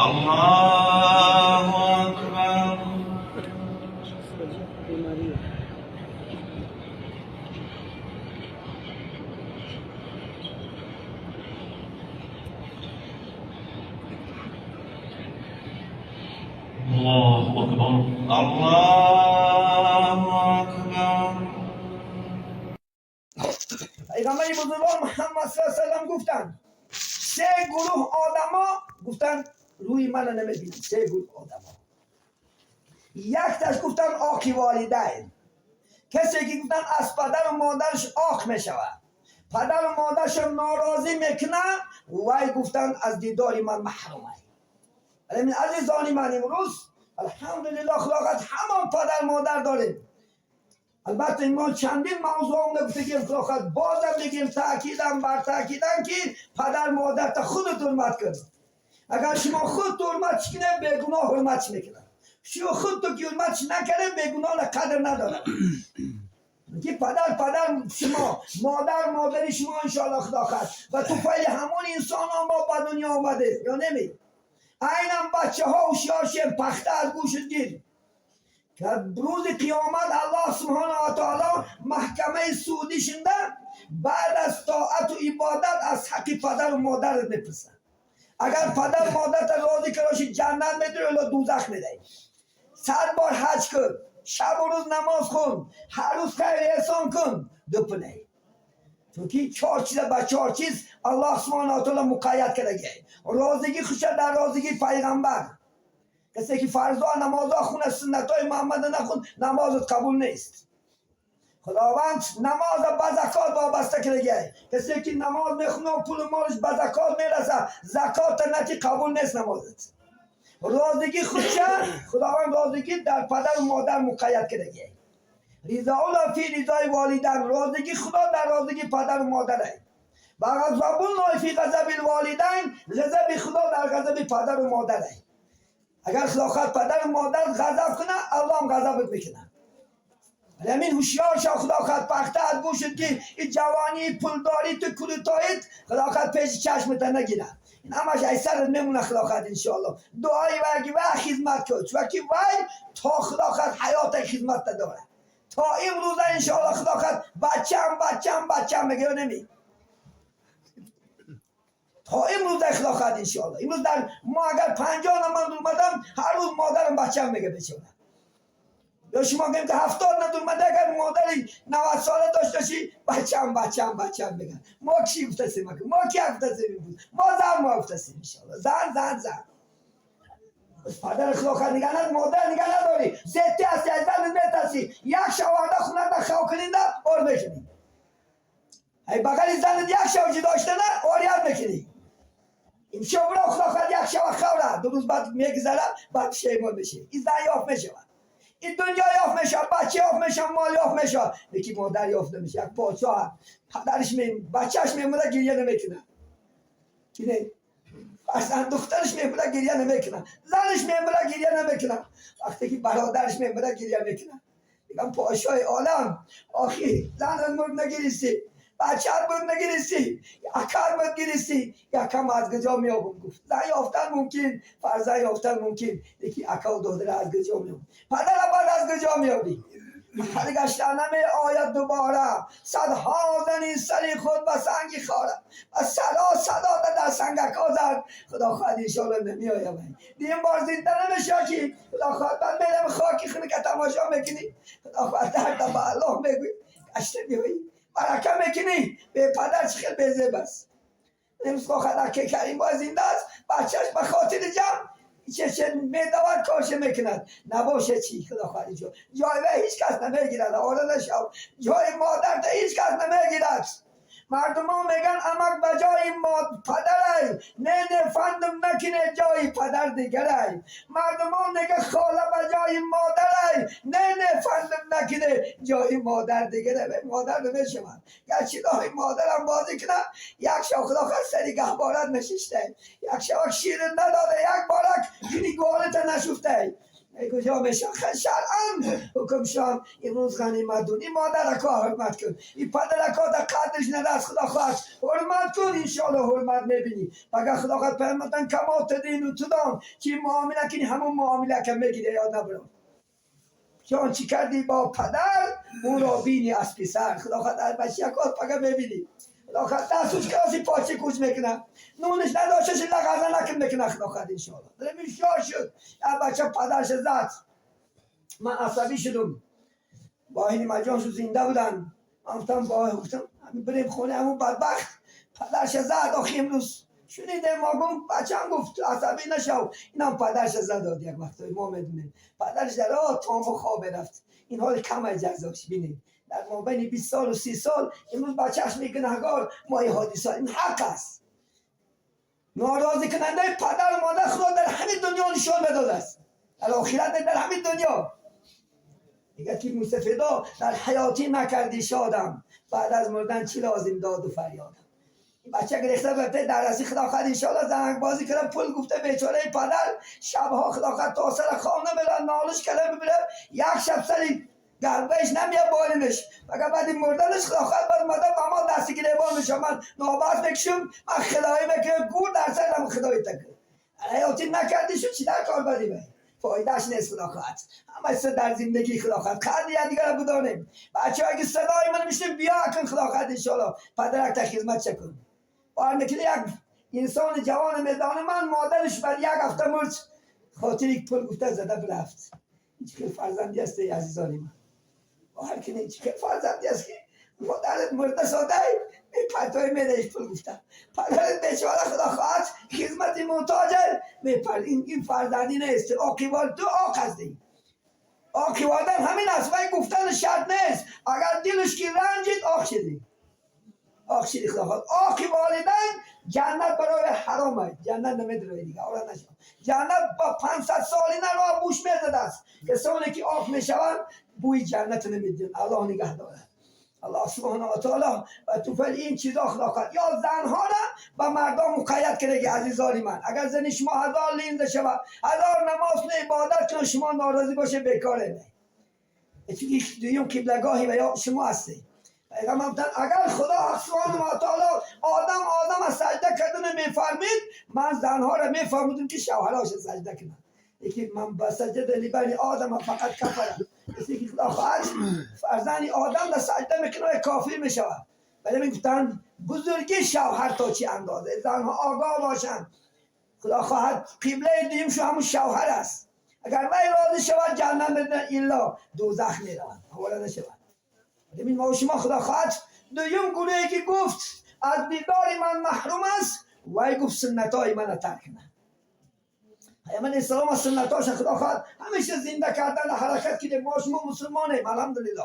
الله أكبر. الله أكبر. الله أكبر. پیغمبر بزرگوار محمد صلی الله علیه و سلم گفتند سه گروه آدما، گفتن روی من نمیبینن. سه گروه آدما، یک تاش گفتن عاق والدین، کسی که گفتن از پدر و مادرش عاق میشود، پدر و مادرش ناراضی میکنه، وای گفتن از دیدار من محرومه. ولی عزیزان من، امروز الحمدلله خدا همان پدر مادر داریم. البته ما چندین موضوع هم گفته که خدا بازم بگیم، تاکیدم بر تاکیدم که پدر مادر تا خودت حرمت کن. اگر شما خود حرمت کنه، بیگناه حرمت میکنه. شما خود تو که حرمت نکنه، بیگناه قدر نداره که پدر پدر شما، مادر مادر شما. انشاءالله خدا خواهد و تو فایل همون انسان ها ما به دنیا آمده یا نمی. اینم بچه ها هوشیار شیم، پخته از گوشت گیر که روز قیامت الله سبحانه و تعالی محکمه سودی شنده، بعد از طاعت و عبادت از حق پدر و مادرت میپرسن. اگر پدر مادرت راضی کراشی، جنت میده یا دوزخ میده. 100 بار حج کن، شب و روز نماز خون، هر روز خیر احسان کن، دو پله. چونکی چهار چیز با چهار چیز الله سبحانه و تعالی مقید کرده. розигӣ خوشه در розигӣ پیغمبر. کسی که فرضا نمازا خونه، سنت های محمد نخون، نمازت قبول نیست. خداوند نماز به زکات وابسته کرده. کسی که نماز میخونه و پول مالش به زکات میرسه، زکات نتی، قبول نیست نمازت. розигӣ خودشه خداوند розигӣ در پدر و مادر مقید کرده. رضا الله فی رضای والدین، розигӣ خدا در розигӣ پدر و مادره. و غضب الله فی غضب الوالدین، غضب خدا در غضب پدر و مادره. اگر خدا خواهد پدر و مادر غضب کنه، الله هم غضبت میکنه. همین هوشیار شو. خدا خواهد پخته از گوشت که این جوانی، پولداری تو، کلوتایت، خدا خواهد پیش چشمت نگیره. این همش ای سرت میمونه. خدا خواهد انشاءالله دعای و و خدمت کن، چون که وای تا خدا خواهد حیات خدمت داره تا امروز. انشاءالله خدا خواهد بچم بچم بچم میگه نمی تا امروز. خدا خواهد انشاءالله امروز در ما اگر 50 نماز اومدم، هر روز مادرم بچم میگه بچه. یا شما گیم که 70 ندومده، اگر مادری 90 ساله داشته باشی، بچم بچم بچم میگن. ما کی گفتسیم؟ ما کی گفتسیم؟ ما زن ما گفتسیم انشاءالله. زن زن زن. بس پدر خدا خواهد نگه ند، مادر نگه نداری، زدی هستی، از زن میترسی. یک شب خونه ده خو کنین ده اور میکنی. ای بغل زن یک شب جدا نه اوریان میکنی. امشب برو خدا خواهد یک شب خوره، 2 روز بعد میگذره، بعد پشیمان میشی. این زن یافت میشه، این دنیا یافت میشه، بچه یافت میشه، مال یافت میشه، یکی مادر یافت نمیشه. یک پادشاه پدرش می بچهش میمونه، گریه نمیکنه. اینه اصلا دخترش میمونه، گریه نمیکنه. زنش میمونه، گریه نمیکنه. وقتی که برادرش میمونه، گریه میکنه. میگم پادشاه عالم، آخی زن مرد نگریستی، بچه مرد نگریستی، اکر مرد گریستی، یکم از کجا میابم؟ گفت زن یافتن ممکن، فرزند یافتن ممکن، یکی اکا و دختر از کجا میابم؟ پدر بعد از کجا میابی؟ برگشتن نمی آید دوباره. صدها زنی سری خود به سنگی خاره و صدا صدا در سنگک ها زد. خدا خواهد انشاءالله نمی آید. دیم بار زنده نمیشه که خدا خواهد بعد میرم خاکی خونه که تماشا میکنی. خدا خواهد درد به الله میگوی، گشته میایی، برکه میکنی. به پدر چه خیلی بیزه بس. امروز خدا که کریم با زنده است، بچهش به خاطر جمع چه میدود، کارش میکند. نباشه چی؟ خدا خواهد جو جای و هیچ کس نمیگیرد. آره نشو، جای مادر تا هیچ کس نمیگیرد. مردم ها میگن امک به جای ما پدر. نه نه فندم نکنه، جای پدر دیگره. مردم ها میگه خاله به جای مادر. نه نه فندم نکنه، جای مادر دیگره. مادر نمیشود. گرچه دای مادرم بازی کنه. یک شب خدا خواهد سری گهوارت نششته، یک شب شیر نداده، یک بارک کنی گوالت نشفته. کجا میشه؟ شرعا حکم شام امروز غنیمت دون. این مادر کا حرمت کن، این پدر کا در قدرش نرس، خدا خواهد حرمت کن، انشالله حرمت میبینی. اگر خدا خواهد پیامبران کما تدین و تدان که معامله کنی، همون معامله که میگیره یاد نبرم. چون چی کردی با پدر اون را بینی از پسر. خدا خواهد در بچه یکات پگه میبینی. خدا خواهد دستش کلاسی پاچه کوچ میکنه، نونش نداشتش لغزه نکن میکنه. خدا خواهد انشالله دلم شاد شد. یا بچه پدرش زد، من عصبی شدم. با این مجان شد زنده بودن. من گفتم با گفتم بریم خونه همون بدبخت پدرش زد. آخه امروز شنیده ما گفت بچه هم گفت عصبی نشو، اینم پدرش زد داد. یک وقتایی ما میدونیم پدرش در تام و خواب رفت. این حال کم جزاش بینید در مابین 20 سال و 30 سال امروز بچهش میگنهگار. ما این حادثه این حق است. ناراضی کننده پدر و مادر خدا در همین دنیا نشان بداده است، در آخرت، در همین دنیا. میگه که موسفیدا در حیاتی نکردی شادم، بعد از مردن چی لازم داد و فریادم. این بچه گرفته برده در رسی خدا خواهد انشاءالله زنگ بازی کردن پول گفته. بیچاره پدر شبها خدا خواهد تا سر خانه میرن نالش کرده میبره. یک شب سری گربهش نمیاد بالینش. مگر بعد این مردنش خدا خواهد بعد مادر با ما دستی گریبان میشه. من نابس بکشم، من خدایی بکنم گور در سرم خدایی تکه حیاتی نکردی شد چی در کار بدی بی فایدهش نیست. خدا خواهد همه در زندگی خدا خواهد قدر دیگر بدانیم. بچه که صدای من میشنه بیا کن خدا خواهد انشاءالله پدرک تا خدمت چه کن. بار یک انسان جوان میدان من مادرش بعد یک هفته مرد، خاطر یک پول گفته زده برفت. این چه فرزندی است عزیزان من؟ با هر کی چه فرزندی است که مادرت مرده ساده این پرتوی میدهش پول گفته، پدرت بیچاره خدا خواهد خدمت محتاجه میپر. این فرزندی نیست. عاقبت تو عاق هستی. عاق آدم همین است و گفتن شرط نیست. اگر دلش که رنجید عاق شدی، عاق شدی. خدا خواهد عاق والدین جنت برای حرام است. جنت نمیدروی دیگه آره نشد. جنت با 500 سالی نه بوش میزد است. کسانی که عاق میشوند بوی جنت نمیدین. الله نگه داره. الله سبحانه و تعالی و تو این چیزا خدا خواهد یا زنها را با مردم مقید کرده. که عزیزان من، اگر زن شما هزار لینده شود، هزار نماز نه عبادت کنه، شما ناراضی باشه، بیکاره نه. چون دویم قبلگاهی و یا شما هستی. پیغمبر اگر خدا سبحانه و تعالی آدم آدم از سجده کردن میفرمید، من زنها را میفرمودم که شوهرهاش سجده کنن. یکی من با سجده لبنی آدم فقط کفر. کسی که خدا خواهد فرزند آدم در سجده میکنه و کافر میشود. ولی میگفتن بزرگی شوهر تا چی اندازه زنها آگاه باشند. خدا خواهد قبله دویم شو همون شوهر است. اگر وی راضی شود جنت میده، الا دوزخ میروند. حواله نشود. ببین ما و شما خدا خواهد دویم گروهی که گفت از دیدار من محروم است، وی گفت سنتای من ترک نه. پیامبر اسلام از سنتاش خدا خواهد همیشه زنده کردن حرکت که ما شما مسلمانیم الحمدلله.